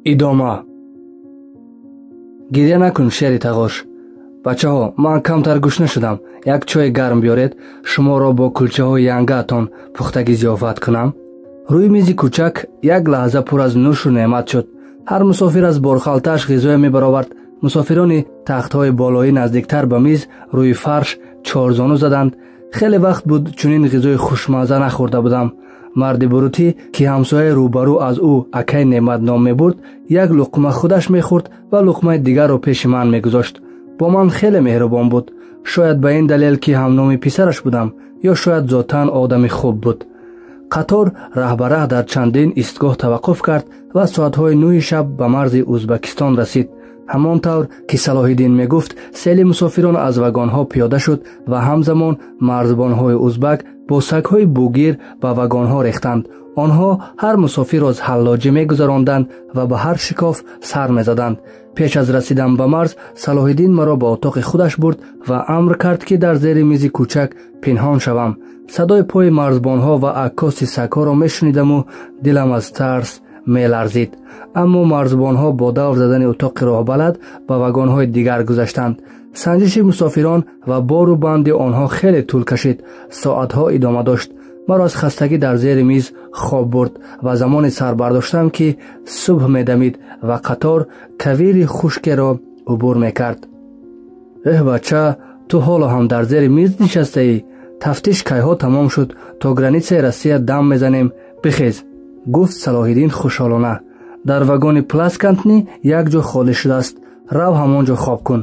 Идома. Гиря накун, шери тағош. Бачаҳо, ман камтар гушна шудам. Як чойи гарм биёред, шуморо бо кулчаҳои янгаатон пухтагӣ зиёфат кунам. Рӯи мизи кӯчак як лаҳза пур аз нӯшу неъмат шуд. Ҳар мусофир аз борхалтааш ғизое мебаровард. Мусофирони тахтҳои болоӣ наздиктар ба миз рӯи фарш чорзону заданд. Хеле вақт буд чунин ғизои хушмазза нахӯрда будам. Марди бурутӣ, ки ҳамсояи рӯбарӯ аз ӯ акай Неъмат ном мебурд, як луқма худаш мехӯрд ва луқмаи дигарро пеши ман мегузошт. Бо ман хеле меҳрубон буд. Шояд ба ин далел, ки ҳамноми писараш будам, ё шояд зотан одами хуб буд. Қатор раҳбараҳ дар чандин истгоҳ таваққуф кард ва соатҳои 9 шаб ба марзи Ӯзбекистон расид. Ҳамон тавр ки Салоҳиддин мегуфт, сели мусофирон аз вагонҳо пиёда шуд ва ҳамзамон марзбонҳои узбак бо сагҳои бугир ба вагонҳо рехтанд. Онҳо ҳар мусофирро аз ҳаллоҷӣ мегузаронданд ва ба ҳар шикоф сар мезаданд. Пеш аз расидан ба марз, Салоҳиддин маро ба отоқи худаш бурд ва амр кард, ки дар зери мизи кӯчак пинҳон шавам. Садои пои марзбонҳо ва аккоси сагҳоро мешунидаму дилам аз тарс меларзид. Аммо марзбонҳо бо давр задани утоқи роҳбалад ба вагонҳои дигар гузаштанд. Санҷиши мусофирон ва бору банди онҳо хеле тӯл кашид, соатҳо идома дошт. Маро аз хастагӣ дар зери миз хоб бурд ва замоне сар бардоштам, ки субҳ медамид ва қатор кавири хушкеро убур мекард. Эҳ, бача, ту ҳоло ҳам дар зери миз нишастаӣ? Тафтиш кайҳо тамом шуд, то границаи Россия дам мезанем, бихез, гуфт Салоҳиддин хушҳолона. Дар вагони плацкартни як ҷо холӣ шудааст, рав ҳамон ҷо хоб кун.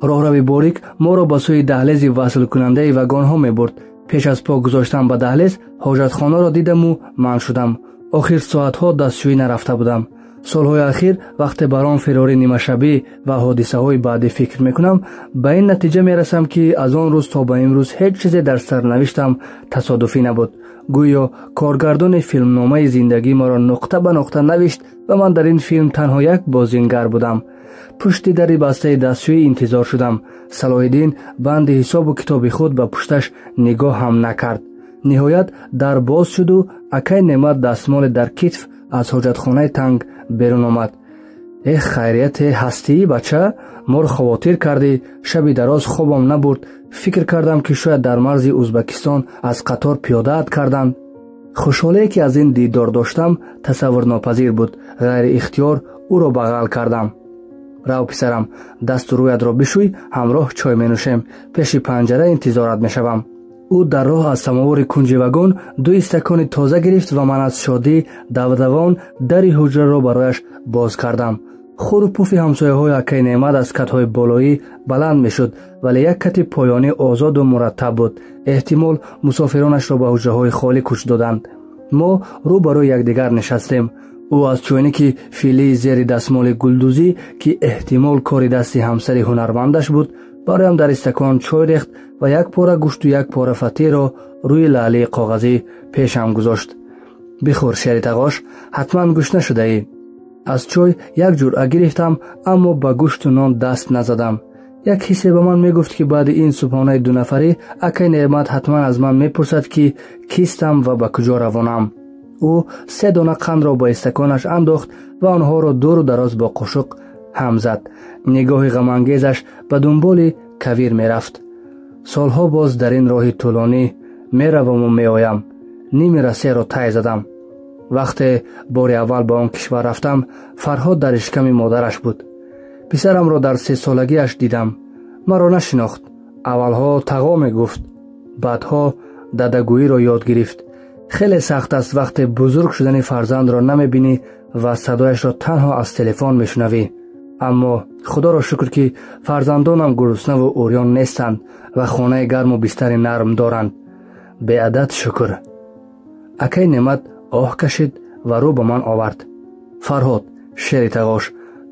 Роҳрави борик моро ба сӯи даҳлези васлкунандаи вагонҳо мебурд. Пеш аз по гузоштан ба даҳлез ҳоҷатхонаро дидаму манъ шудам. Охир соатҳо дастшӯӣ нарафта будам. Солҳои ахир вақте бар он фирори нимашабӣ ва ҳодисаҳои баъдӣ фикр мекунам, ба ин натиҷа мерасам, ки аз он рӯз то ба имрӯз ҳеҷ чизе дар сарнавиштам тасодуфӣ набуд. Гӯё коргардони филмномаи зиндагӣ маро нуқта ба нуқта навишт ва ман дар ин филм танҳо як бозингар будам. Пушти дари бастаи дастшӯӣ интизор шудам. Салоҳиддин банди ҳисобу китоби худ ба пушташ нигоҳ ҳам накард. Ниҳоят дар боз шуду акай Неъмат дастмоле дар китф аз ҳоҷатхонаи танг берун омад. Эҳ, хайрияте ҳастӣ, бача? Моро хавотир кардӣ. Шаби дароз хобам набурд. Фикр кардам, ки шояд дар марзи Ӯзбекистон аз қатор пиёдаат карданд. Хушҳолие, ки аз ин дидор доштам, тасаввурнопазир буд. Ғайриихтиёр ӯро бағал кардам. Рав, писарам, дасту рӯятро бишӯй, ҳамроҳ чой менӯшем. Пеши панҷара интизорат мешавам. Ӯ дар роҳ аз самовори кунҷи вагон 2 истакони тоза гирифт ва ман аз шодӣ давдавон дари ҳуҷраро барояш боз кардам. Хӯру пуфи ҳамсояҳои акай Неъмат аз катҳои болоӣ баланд мешуд, вале як кати поёнӣ озоду мураттаб буд. Эҳтимол мусофиронашро ба ҳуҷраҳои холӣ кӯч доданд. Мо рӯ ба рӯи якдигар нишастем. Ӯ аз чойники филии зери дастмоли гулдӯзӣ, ки эҳтимол кори дасти ҳамсари ҳунармандаш буд, бароям дар истакон чой рехт ва як пора гӯшту як пора фатирро рӯи лаълии коғазӣ пешам гузошт. Бихӯр, шери тағош, ҳатман гӯш нашудаӣ. Аз чой як ҷуръа гирифтам, аммо ба гӯшту нон даст назадам. Як ҳиссе ба ман мегуфт, ки баъди ин субҳонаи дунафарӣ акай Неъмат ҳатман аз ман мепурсад, ки кистам ва ба куҷо равонам. Ӯ 3 дона қандро ба истаконаш андохт ва онҳоро дуру дароз бо қошуқ ҳам зад. Нигоҳи ғамангезаш ба дунболи кавир мерафт. Солҳо боз дар ин роҳи тӯлонӣ мераваму меоям. Ними Россияро тай задам. Вақте бори аввал ба он кишвар рафтам, Фарҳод дар ишками модараш буд. Писарамро дар 3 солагиаш дидам. Маро нашинохт. Аввалҳо тағо мегуфт, баъдҳо дадагӯиро ёд гирифт. Хеле сахт аст вақте бузург шудани фарзандро намебинӣ ва садояшро танҳо аз телефон мешунавӣ. Аммо худоро шукр, ки фарзандонам гуруснаву урён нестанд ва хонаи гарму бистари нарм доранд. Беадад шукр. Акай Неъмат оҳ кашид ва рӯ ба ман овард. Фарҳод, шери тағош,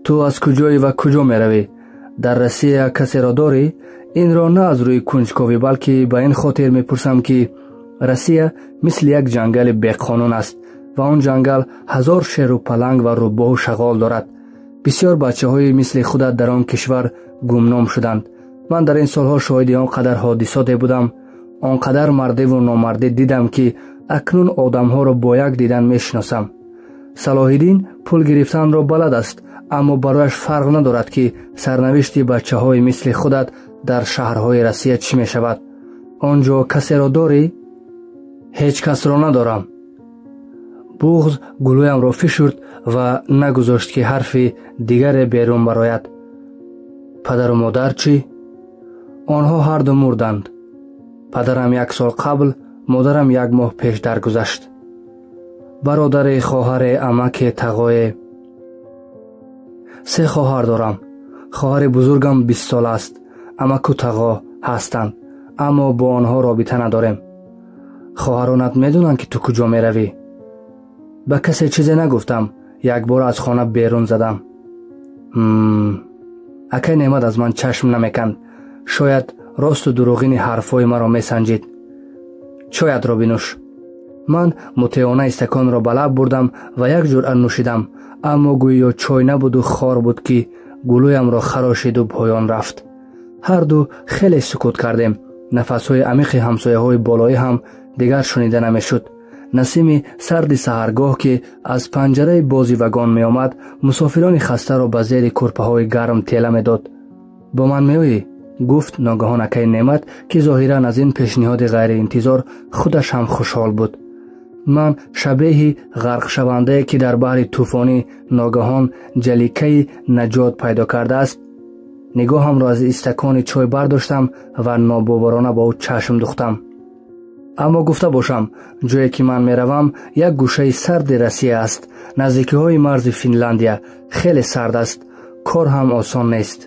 ту аз куҷоӣ ва куҷо меравӣ? Дар Россия касеро дорӣ? Инро на аз рӯи кунҷковӣ, балки ба ин хотир мепурсам, ки Россия мисли як ҷангали беқонун аст ва он ҷангал 1000 шеру паланг ва рӯбоҳу шағол дорад. Бисёр бачаҳои мисли худат дар он кишвар гумном шуданд. Ман дар ин солҳо шоҳиди он қадар ҳодисоте будам, он қадар мардиву номардӣ дидам, ки акнун одамҳоро бо як дидан мешиносам. Салоҳиддин пул гирифтанро балад аст, аммо барояш фарқ надорад, ки сарнавишти бачаҳои мисли худат дар шаҳрҳои Россия чӣ мешавад. Он ҷо касеро дорӣ? Ҳеҷ касро надорам. Буғз гулӯямро фишурд ва нагузошт, ки ҳарфи дигаре берун барояд. Падару модар чӣ? Онҳо ҳарду мурданд. Падарам як сол қабл, модарам як моҳ пеш даргузашт. Бародаре, хоҳаре, амаке, тағое? Се хоҳар дорам. Хоҳари бузургам 20 сола аст. Амаку тағо ҳастанд, аммо бо онҳо робита надорем. Хоҳаронат медонанд, ки ту куҷо меравӣ? Ба касе чизе нагуфтам. Якбора аз хона берун задам. Акай Неъмат аз ман чашм намеканд. Шояд росту дурӯғини ҳарфҳои маро месанҷид. Чоятро бинӯш. Ман мутеона истаконро ба лаб бурдам ва як ҷуръа нӯшидам, аммо гӯё чой набуду хор буд, ки гулӯямро харошиду поён рафт. Ҳарду хеле сукут кардем. Нафасҳои амиқи ҳамсояҳои болоӣ ҳам дигар шунида намешуд. Насими сарди саҳаргоҳ, ки аз панҷараи бози вагон меомад, мусофирони хастаро ба зери кӯрпаҳои гарм тела медод. Бо ман меоӣ? Гуфт ногаҳон акаи Неъмат, ки зоҳиран аз ин пешниҳоди ғайриинтизор худаш ҳам хушҳол буд. Ман шабеҳи ғарқшавандае, ки дар баҳри тӯфонӣ ногаҳон ҷаликаи наҷот пайдо кардааст, нигоҳамро аз истакони чой бардоштам ва нобоварона ба ӯ чашм духтам. Аммо гуфта бошам, ҷое ки ман меравам, як гӯшаи сарди Россия аст, наздикиҳои марзи Финляндия. Хеле сард аст, кор ҳам осон нест.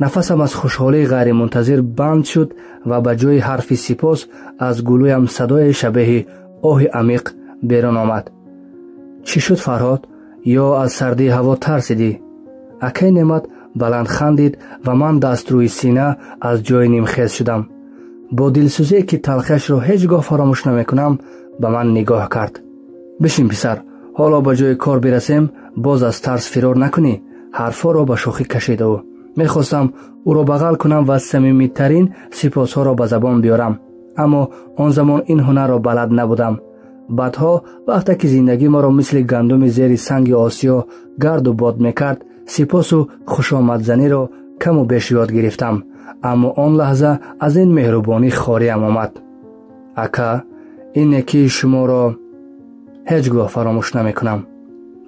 Нафасам аз хушҳолии ғайримунтазир банд шуд ва ба ҷои ҳарфи сипос аз гулӯям садои шабеҳи оҳи амиқ берун омад. Чӣ шуд, Фарҳод? Ё аз сардии ҳаво тарсидӣ? Акай Неъмат баланд хандид ва ман дастрӯи сина аз ҷои нимхез шудам. Бо дилсӯзие, ки талхиашро ҳеҷ гоҳ фаромӯш намекунам, ба ман нигоҳ кард. Бишин, писар, ҳоло ба ҷои кор бирасем, боз аз тарс фирор накунӣ. Ҳарфҳоро ба шӯхӣ кашид ӯ. Мехостам ӯро бағал кунам ва самимитарин сипосҳоро ба забон биёрам, аммо он замон ин ҳунарро балад набудам. Баъдҳо, вақте ки зиндагӣ маро мисли гандуми зери санги осиё гарду бод мекард, сипосу хушомадзаниро каму беш ёд гирифтам, аммо он лаҳза аз ин меҳрубонӣ хориам омад. Ака, ин некии шуморо ҳеҷ гоҳ фаромӯш намекунам,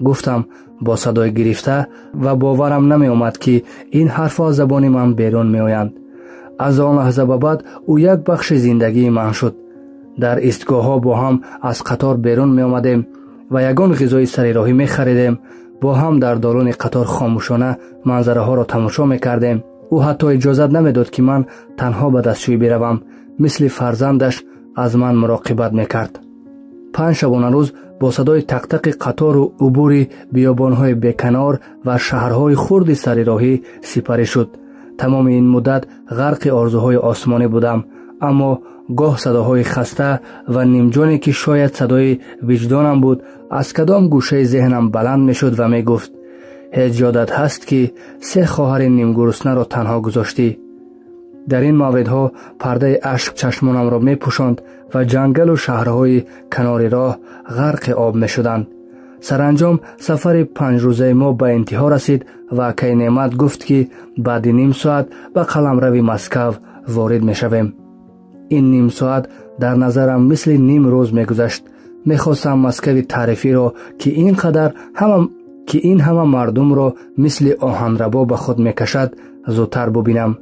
гуфтам бо садои гирифта ва боварам намеомад, ки ин ҳарфҳо аз забони ман берун меоянд. Аз он лаҳза ба баъд ӯ як бахши зиндагии ман шуд. Дар истгоҳҳо бо ҳам аз қатор берун меомадем ва ягон ғизои сарироҳӣ мехаридем. Бо ҳам дар долони қатор хомӯшона манзараҳоро тамошо мекардем. Ӯ ҳатто иҷозат намедод, ки ман танҳо ба дастшӯӣ биравам. Мисли фарзандаш аз ман муроқибат мекард. 5 шабонарӯз бо садои тақтақи қатору убури биёбонҳои беканор ва шаҳрҳои хурди сарироҳӣ сипарӣ шуд. Тамоми ин муддат ғарқи орзуҳои осмонӣ будам, аммо гоҳ садоҳои хаста ва нимҷоне, ки шояд садои виҷдонам буд, аз кадом гӯшаи зеҳнам баланд мешуд ва мегуфт: «Ҳеҷ ёдат ҳаст, ки се хоҳари нимгуруснаро танҳо гузоштӣ?» Дар ин мавридҳо пардаи ашк чашмонамро мепӯшонд ва ҷангалу шаҳрҳои канори роҳ ғарқи об мешуданд. Саранҷом сафари 5 рӯзаи мо ба интиҳо расид ва акаи Неъмат гуфт, ки баъди ним соат ба қаламрави Москав ворид мешавем. Ин ним соат дар назарам мисли ним рӯз мегузашт. Мехостам Москави таърифиро, ки ин қадар ҳама, ки ин ҳама мардумро мисли оҳанрабо ба худ мекашад, зудтар бубинам.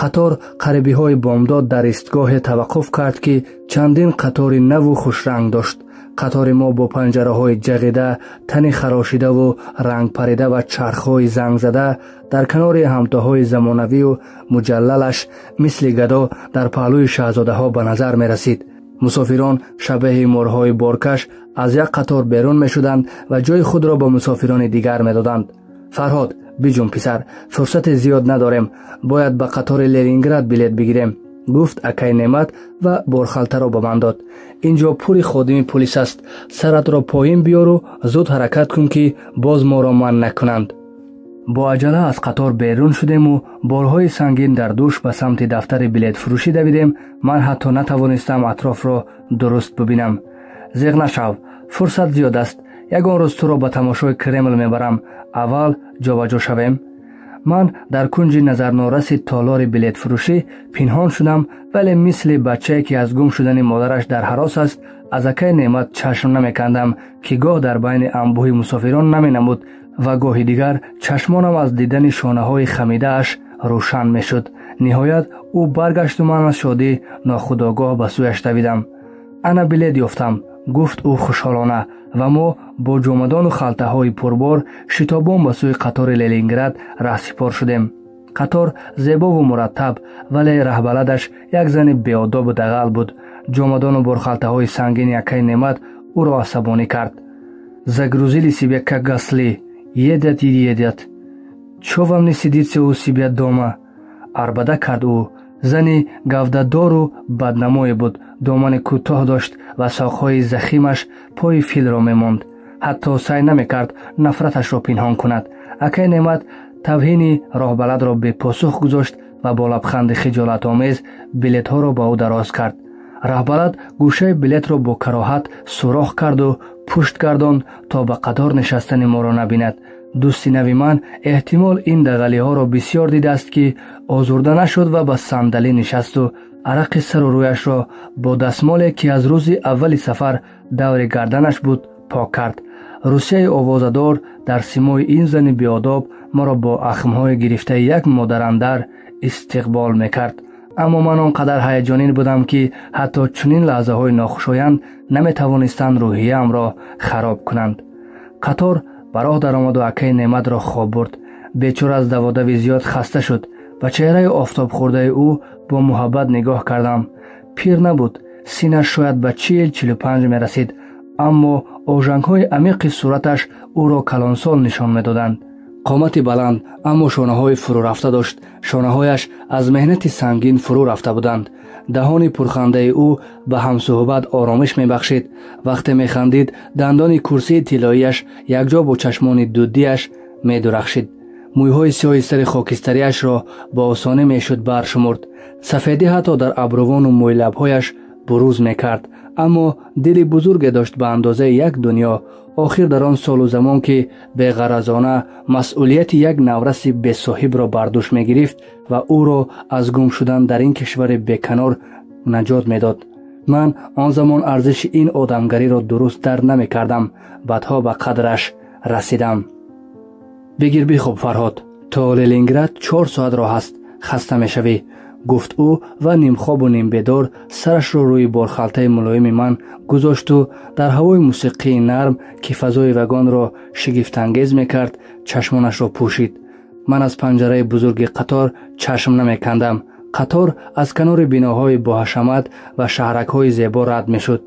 Қатор қарибиҳои бомдод дар истгоҳе таваққуф кард, ки чандин қатори наву хушранг дошт. Қатори мо бо панҷараҳои ҷағида, тани харошидаву рангпарида ва чархҳои зангзада дар канори ҳамтоҳои замонавию муҷаллалаш мисли гадо дар паҳлӯи шаҳзодаҳо ба назар мерасид. Мусофирон шабеҳи морҳои боркаш аз як қатор берун мешуданд ва ҷои худро ба мусофирони дигар медоданд. Фарҳод, биҷун, писар, фурсати зиёд надорем, бояд ба қатори Ленинград билет бигирем, гуфт акай Неъмат ва борхалтаро ба ман дод. Ин ҷо пури ходими пулис аст. Саратро поин биёру зуд ҳаракат кун, ки боз моро манъ накунанд. Бо аҷала аз қатор берун шудему борҳои сангин дар дӯш ба самти дафтари билетфурӯшӣ давидем. Ман ҳатто натавонистам атрофро дуруст бубинам. Зиғ нашав, фурсат зиёд аст. Ягон рӯз туро ба тамошои Кремл мебарам. Аввал ҷобаҷо шавем. Ман дар кунҷи назарнораси толори билетфурӯшӣ пинҳон шудам, вале мисли бачае, ки аз гум шудани модараш дар ҳарос аст, аз акай Неъмат чашм намекандам, ки гоҳ дар байни анбӯҳи мусофирон наменамуд ва гоҳи дигар чашмонам аз дидани шонаҳои хамидааш рӯшан мешуд. Ниҳоят ӯ баргашту ман аз шодӣ нохудогоҳ ба сӯяш давидам. Ана билет ёфтам, гуфт ӯ хушҳолона, ва мо бо ҷомадону халтаҳои пурбор шитобон ба сӯи қатори Ленинград раҳсипор шудем. Қатор зебову мураттаб, вале раҳбаладаш як зани беодобу дағал буд. Ҷомадону борхалтаҳои сангини акай Неъмат ӯро асабонӣ кард. Загрузили себе как ослы, едят и едят. Чё вам не сидится у себя дома? Арбада кард ӯ. Зани гавдадору баднамое буд, домани кӯтоҳ дошт ва соқҳои захимаш пои филро мемонд. Ҳатто сай намекард нафраташро пинҳон кунад. Акай Неъмат тавҳини роҳбаладро бепосух гузошт ва бо лабханди хиҷолатомез билетҳоро ба ӯ дароз кард. Раҳбалад гӯшаи билетро бо кароҳат сурох карду пушт гардонд, то ба қатор нишастани моро набинад. Дӯсти нави ман эҳтимол ин дағалиҳоро бисёр дидааст, ки озурда нашуд ва ба сандалӣ нишасту арақи сару рӯяшро бо дастмоле, ки аз рӯзи аввали сафар даври гарданаш буд, пок кард. Русияи овозадор дар симои ин зани беодоб маро бо ахмҳои гирифтаи як модарандар истиқбол мекард. Аммо ман он қадар ҳаяҷонин будам, ки ҳатто чунин лаҳзаҳои нохушоянд наметавонистанд рӯҳияамро хароб кунанд. Қатор ба роҳ даромаду акаи Неъматро хоб бурд. Бечора аз даводави зиёд хаста шуд. Ба чеҳраи офтобхӯрдаи ӯ бо муҳаббат нигоҳ кардам. Пир набуд, синаш шояд ба 40-45 мерасид, аммо ожангҳои амиқи сураташ ӯро калонсол нишон медоданд. Қомати баланд, аммо шонаҳои фурӯ рафта дошт. Шонаҳояш аз меҳнати сангин фурӯ рафта буданд. Даҳони пурхандаи ӯ ба ҳамсуҳбат оромиш мебахшид. Вақте механдид, дандони курсии тиллоияш якҷо бо чашмони дуддиаш медурахшид. Мӯйҳои сиёҳи сари хокистариашро бо осонӣ мешуд баршумурд. Сафедӣ ҳатто дар абрувону мӯйлабҳояш бурӯз мекард, аммо дили бузурге дошт ба андозаи як дунё. Охир дар он солу замон, ки беғаразона масъулияти як навраси бесоҳибро бар дӯш мегирифт ва ӯро аз гум шудан дар ин кишвари беканор наҷот медод. Ман он замон арзиши ин одамгариро дуруст дарк намекардам, баъдҳо ба қадраш расидам. Бигир бихоб, Фарҳод, то Ленинград 4 соат роҳ аст, хаста мешавӣ, гуфт ӯ ва нимхобу нимбедор сарашро рӯи борхалтаи мулоими ман гузошту дар ҳавои мусиқии нарм, ки фазои вагонро шигифтангез мекард, чашмонашро пӯшид. Ман аз панҷараи бузурги қатор чашм намекандам. Қатор аз канори биноҳои боҳашамат ва шаҳракҳои зебо рад мешуд.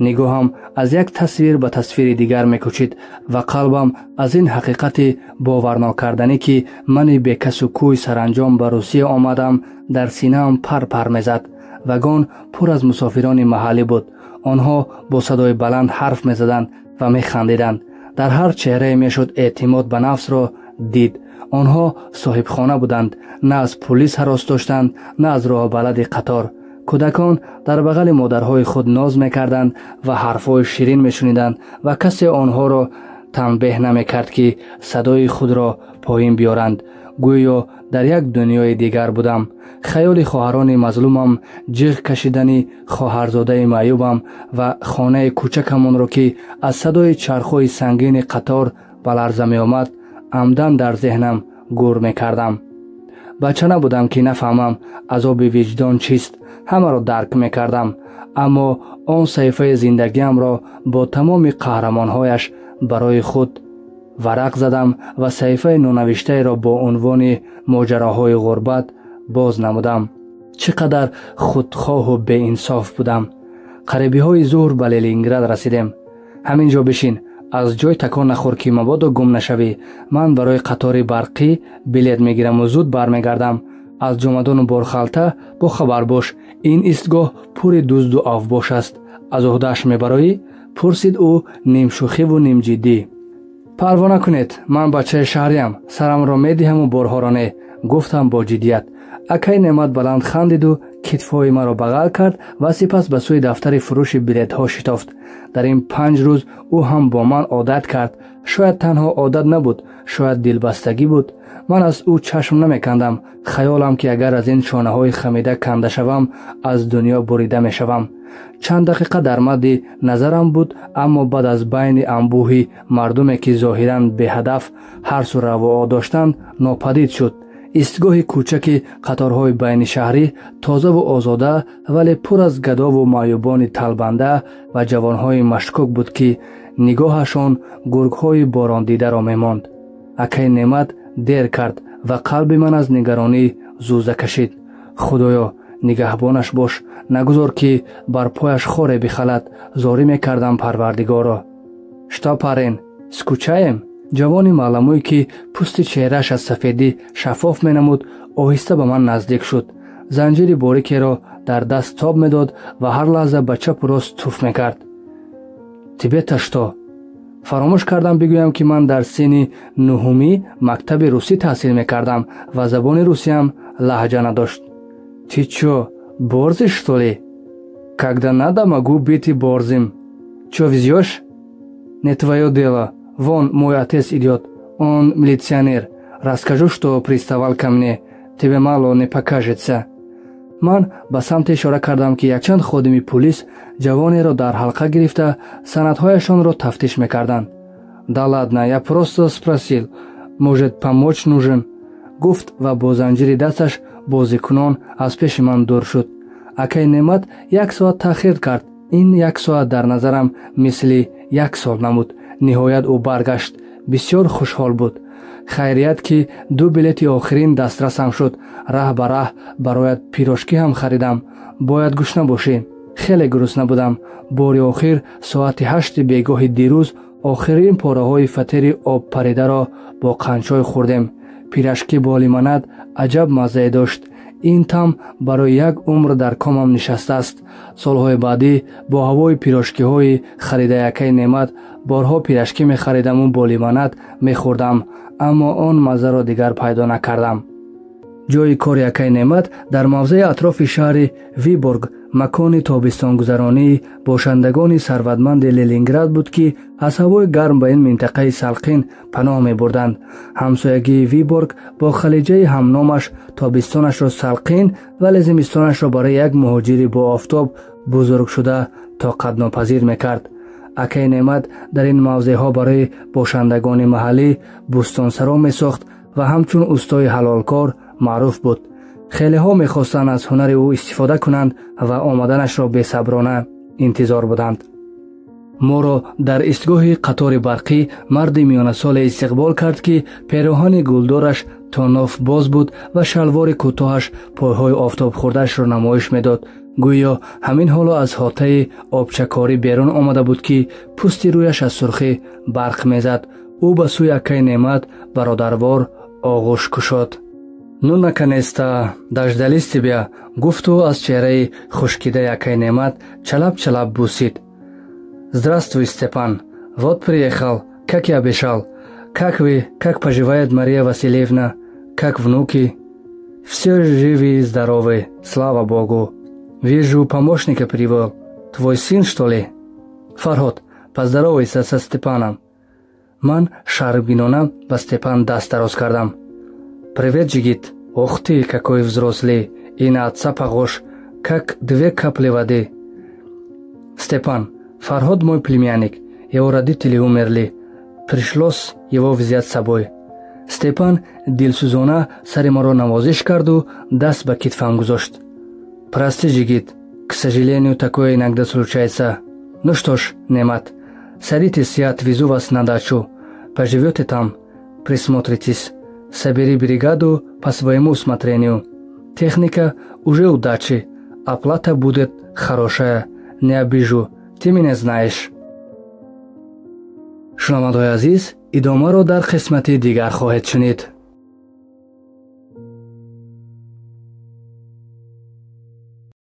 Нигоҳам аз як тасвир ба тасвири дигар мекӯчид ва қалбам аз ин ҳақиқати боварнокарданӣ, ки мани бекасу кӯй саранҷом ба Русия омадам, дар синаам пар пар мезад. Вагон пур аз мусофирони маҳаллӣ буд. Онҳо бо садои баланд ҳарф мезаданд ва механдиданд. Дар ҳар чеҳрае мешуд эътимод ба нафсро дид. Онҳо соҳибхона буданд, на аз пулис ҳарос доштанд, на аз роҳбалади қатор. Кӯдакон дар бағали модарҳои худ ноз мекарданд ва ҳарфҳои ширин мешуниданд ва касе онҳоро танбеҳ намекард, ки садои худро поин биёранд. Гӯё дар як дунёи дигар будам. Хаёли хоҳарони мазлумам, ҷиғ кашидани хоҳарзодаи маъюбам ва хонаи кӯчакамонро, ки аз садои чархҳои сангини қатор ба ларза меомад, амдан дар зеҳнам гур мекардам. Бача набудам, ки нафаҳмам азоби виҷдон чист. Ҳамаро дарк мекардам, аммо он саҳифаи зиндагиамро бо тамоми қаҳрамонҳояш барои худ варақ задам ва саҳифаи нонавиштаеро бо унвони моҷароҳои ғурбат боз намудам. Чӣ қадар худхоҳу беинсоф будам! Қарибиҳои зуҳр ба Ленинград расидем. Ҳамин ҷо бишин, аз ҷой такон нахӯр, ки мабодо гум нашавӣ. Ман барои қатори барқӣ билет мегираму зуд бармегардам. Аз ҷомадону борхалта бохабар бош, ин истгоҳ пури дузду авбош аст. Аз уҳдааш мебароӣ? Пурсид ӯ нимшӯхиву нимҷиддӣ. Парво накунед, ман бачаи шаҳриям, сарамро медиҳаму борҳоро не, гуфтам бо ҷиддият. Акай Неъмат баланд хандиду Китфҳои маро бағал кард ва сипас ба сӯи дафтари фурӯши билетҳо шитофт. Дар ин 5 рӯз ӯ ҳам бо ман одат кард. Шояд танҳо одат набуд, шояд дилбастагӣ буд. Ман аз ӯ чашм намекандам. Хаёлам ки агар аз ин шонаҳои хамида канда шавам, аз дунё бурида мешавам. Чанд дақиқа дар мадди назарам буд, аммо баъд аз байни анбӯҳи мардуме, ки зоҳиран беҳадаф ҳар су равоа доштанд, нопадид шуд. Истгоҳи кӯчаки қаторҳои байнишаҳрӣ тозаву озода, вале пур аз гадову маъюбони талбанда ва ҷавонҳои машкук буд, ки нигоҳашон гургҳои борондидаро мемонд. Акай Неъмат дер кард ва қалби ман аз нигаронӣ зуза кашид. Худоё, нигаҳбонаш бош, нагузор, ки бар пояш хоре бихалад. Зорӣ мекардам Парвардигоро. «Что, парень, скучаем?» Ҷавони маъламӯй, ки пӯсти чеҳрааш аз сафедӣ шаффоф менамуд, оҳиста ба ман наздик шуд. Занҷири борикеро дар даст тоб медод ва ҳар лаҳза ба чапу рост туф мекард. «Тебе-то что?» Фаромӯш кардам бигӯям, ки ман дар синни нуҳумӣ мактаби русӣ таҳсил мекардам ва забони русиям лаҳҷа надошт. «Ты чё, борзый, что ли?» «Когда надо, могу быть и борзым. Чё везёшь?» «Не твоё дело. Вон мой отец идёт. Он милиционер. Расскажу, что приставал ко мне. Тебе мало не покажется». Ман ба самте ишора кардам, ки якчанд ходими пулис ҷавонеро дар ҳалқа гирифта, санадҳояшонро тафтиш мекарданд. «Да ладно, я просто спросил, может, помочь нужен», гуфт ва бо занҷири дасташ бозикунон аз пеши ман дур шуд. Акай Неъмат як соат таъхир кард. Ин як соат дар назарам мисли як сол намуд. Ниҳоят ӯ баргашт. Бисёр хушҳол буд. Хайрият, ки ду билети охирин дастрасам шуд. Раҳ ба раҳ бароят пирожки ҳам харидам. Бояд гушна бошӣ. Хеле гурусна будам. Бори охир соати 8-и бегоҳи дирӯз охирин пораҳои фатири обпаридаро бо қанчой хӯрдем. Пирожки бо лимонад аҷаб маззае дошт. Ин там барои як умр дар комам нишастааст. Солҳои баъдӣ бо ҳавои пирожкиҳои харидаи акаи Неъмат борҳо пирожки мехаридаму бо лимонад мехӯрдам, аммо он маззаро дигар пайдо накардам. Ҷойи кори акаи Неъмат дар мавзеи атрофи шаҳри Виборг, макони тобистонгузаронии бошандагони сарватманди Ленинград буд, ки аз ҳавои гарм ба ин минтақаи салқин паноҳ мебурданд. Ҳамсоягии Виборг бо халиҷаи ҳамномаш тобистонашро салқин, вале зимистонашро барои як муҳоҷири бо офтоб бузургшуда тоқатнопазир мекард. Акаи Неъмат дар ин мавзеъҳо барои бошандагони маҳаллӣ бӯстонсаро месохт ва ҳамчун устои ҳалолкор маъруф буд. Хелеҳо мехостанд аз ҳунари ӯ истифода кунанд ва омаданашро бесаброна интизор буданд. Моро дар истгоҳи қатори барқӣ марди миёнасоле истиқбол кард, ки пероҳани гулдораш то ноф боз буд ва шалвори кӯтоҳаш пойҳои офтобхӯрдаашро намоиш медод. Гӯё ҳамин ҳоло аз ҳотаи обчакорӣ берун омада буд, ки пӯсти рӯяш аз сурхӣ барқ мезад. Ӯ ба сӯи акаи Неъмат бародарвор оғӯш кушод. «Ну, наконец-то дождались тебя», гуфту аз чеҳраи хушкидаи акаи Неъмат чалаб-чалаб бусид. «Здравствуй, Степан. Вот приехал, как и обещал. Как вы, как поживает Мария Васильевна, как внуки?» «Все живы и здоровы, слава богу. Вижу, помощника привел. Твой сын, что ли? Фарҳод, поздоровайся со Степаном». Ман шармгинона ба Степан даст дароз кардам. «Привет, джигит. Ох ты, какой взрослый, и на отца похож, как две капли воды. Степан, Фарҳод мой племянник. Его родители умерли, пришлось его взять с собой». Степан дилсӯзона сари маро навозиш карду даст ба китфам гузошт. «Прости, джигит, к сожалению, такое иногда случается. Ну что ж, Немат, садитесь, я отвезу вас на дачу. Поживете там, присмотритесь. Собери бригаду по своему усмотрению. Техника уже у дачи. Оплата будет хорошая. Не обижу, ты меня знаешь». Шунавандаҳои азиз, идомаро дар қисмати дигар хоҳед шунид.